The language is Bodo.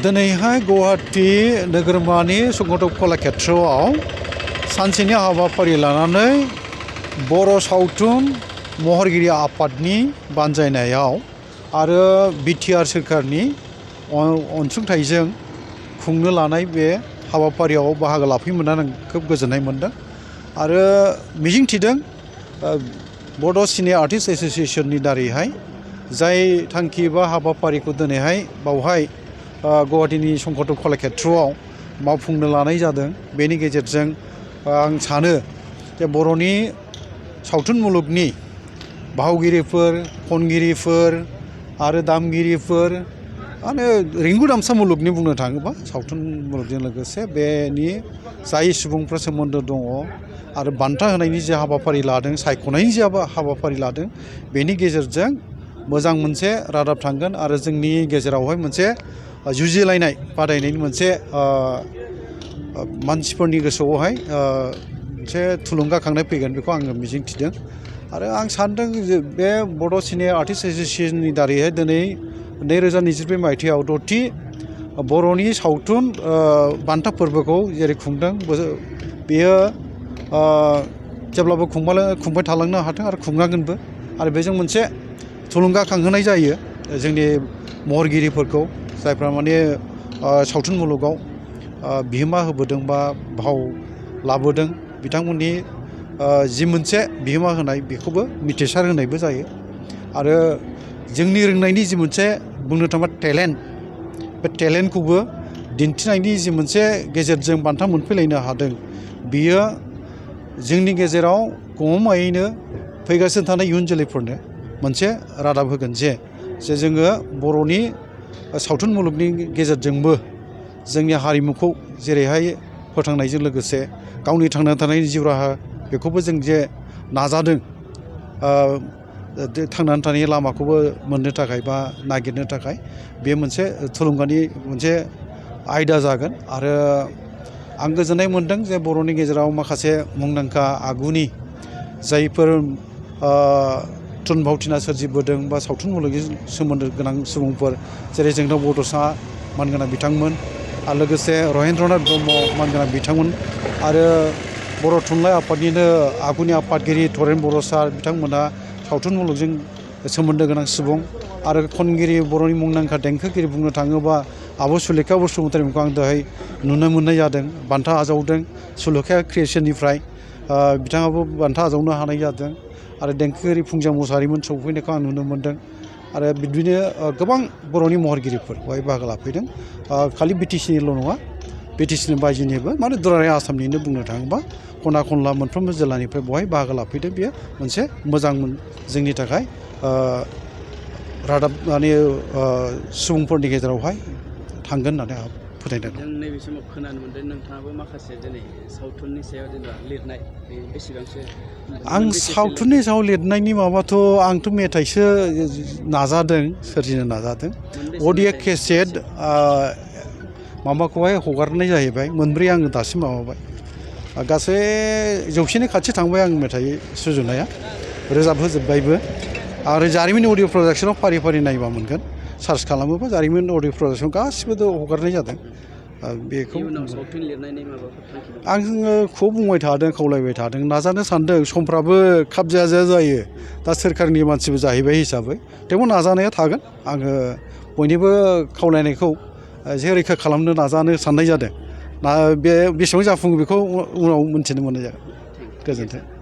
दिनैहाय गुवाहाटी नोगोरमानि सुंकरदेब कलाक्षेत्रआव सानसेनि हाबाफारि लानानै बर' सावथुन महरगिरि आफादनि बानजायनायाव आरो बिटिआर सोरखारनि अनसुंथाइजों खुंनो लानाय बे हाबाफारियाव बाहागो लाफैनो मोननानै आं खोब गोजोननाय मोनदों आरो मिजिंथिदों बड' सिने आर्टिस्ट एस'सिएशननि दारैहाय जाय थांखि बा हाबाफारिखौ दिनैहाय बावहाय गुवाहाटीनि सुंकरदेब कलाक्षेत्रआव मावफुंनो लानाय जादों बेनि गेजेरजों आं सानो जे बर'नि सावथुन मुलुगनि भावगिरिफोर खनगिरिफोर आरो दामगिरिफोर आरो रिंगु दामसा मुलुगनि बुंनो थाङोबा सावथुन मुलुगजों लोगोसे बेनि जाय सुबुंफ्रा सोमोन्दो दङ आरो बान्था होनायनि जे हाबाफारि लादों सायख'नायनि जे हाबाफारि लादों बेनि गेजेरजों मोजां मोनसे रादाब थांगोन आरो जोंनि गेजेरावहाय मोनसे जुजिलायनाय बादायनायनि मोनसे मानसिफोरनि गोसोआवहाय मोनसे थुलुंगाखांनाय फैगोन बेखौ आङो मिजिंथिदों आरो आं सानदों जे बे बड' सिने आर्टिस्ट एस'सिएशननि दारैहाय दिनै 2022 मायथाइयाव 6थि बर'नि सावथुन बान्था फोरबोखौ जेरै खुंदों बेयो जेब्लाबो खुंबाय थालांनो हाथों आरो खुंनांगोनबो आरो बेजों मोनसे थुलुंगाखांहोनाय जायो जोंनि महरगिरिफोरखौ जायफ्रा माने सावथुन मुलुगाव बिहोमा होबोदों बा भाव लाबोदों बिथांमोननि जि मोनसे बिहोमा होनाय बेखौबो मिथिसार होनायबो जायो आरो जोंनि रोंनायनि जि मोनसे बुंनो थाङोबा टेलेन्ट बे टेलेन्टखौबो दिन्थिनायनि जि मोनसे गेजेरजों बान्था मोनफैलायनो हादों बियो जोंनि गेजेराव गमामायैनो फैगासिनो थानाय इयुन जोलैफोरनो मोनसे रादाब होगोन जे जोङो बर'नि सावथुन मुलुगनि गेजेरजोंबो जोंनि हारिमुखौ जेरैहाय फोथांनायजों लोगोसे गावनि थांना थानायनि जिउ राहा बेखौबो जों जे नाजादों थांनानै थानायनि लामाखौबो मोननो थाखाय बा नागिरनो थाखाय बे मोनसे थुलुंगानि मोनसे आयदा जागोन आरो आं गोजोननाय मोनदों जे बर'नि गेजेराव माखासे मुंदांखा आगुनि जायफोर थुनफावथिना सोरजिबोदों बा सावथुन मुलुगजों सोमोन्दो गोनां सुबुंफोर जेरै जोंनाव बड'सा मानगोनां बिथांमोन आरो लोगोसे रहेन्द्रनाथ ब्रह्म मानगोनां बिथांमोन आरो बर' थुनलाइ आफादनिनो आगुनि आफादगिरि तरेन बर' सार बिथांमोनहा सावथुन मुलुगजों सोमोन्दो गोनां सुबुं आरो खनगिरि बर'नि मुंदांखा देंखोगिरि बुंनो थाङोबा आब' सुलेखा बसुमतारीखौ आं दहाय नुनो मोननाय जादों बान्था आजावदों सुलेखा क्रिएसननिफ्राय बिथाङाबो बान्था आजावनो हानाय जादों आरो देंखोगिरि फुंजा मुसाहारिमोन सौफैनायखौ आं नुनो मोनदों आरो बिदिनो गोबां बर'नि महरगिरिफोर बेवहाय बाहागो लाफैदों खालि बिटिसिनिल' नङा बिटिसिनि बायजोनिबो माने दुलाराय आसामनिनो बुंनो थाङोबा खना खनला मोनफ्रोमबो जिल्लानिफ्राय बेवहाय बाहागो लाफैदों बेयो मोनसे मोजां जोंनि थाखाय रादाब माने सुबुंफोरनि गेजेरावहाय थांगोन होननानै आं फोथायदों। जों नैबे समाव खोनानो मोन्दों नोंथाङाबो माखासे दिनै सावथुननि सायाव जेनेबा लिरनाय बेसेबांसो आं सावथुननि सायाव लिरनायनि माबाथ' आंथ' मेथाइसो नाजादों सोरजिनो नाजादों अडिय' केसेट माबाखौहाय हगारनाय जाहैबाय मोनब्रै आङो दासिम माबाबाय गासै 100नि खाथि थांबाय आं मेथाइ सुजुनाया रोजाब होजोब्बायबो आरो जारिमिन अडिय' प्रडाक्सनाव फारि फारि नायबा मोनगोन सार्च खालामोबा जारिमिन अडिय' प्रडाक्सन गासिबो हगारनाय जादों बेखौ आङो खुब बुंबाय थादों खावलायबाय थादों नाजानो सानदों समफ्राबो खाब जाया जायो दा सोरखारनि मानसिबो जाहैबाय हिसाबै थेवबो नाजानाया थागोन आङो बयनिबो खावलायनायखौ जे रैखा खालामनो नाजानो साननाय जादों बे बेसेबां जाफुङो बेखौ उनाव मोनथिनो मोननाय जागोन गोजोन्थों।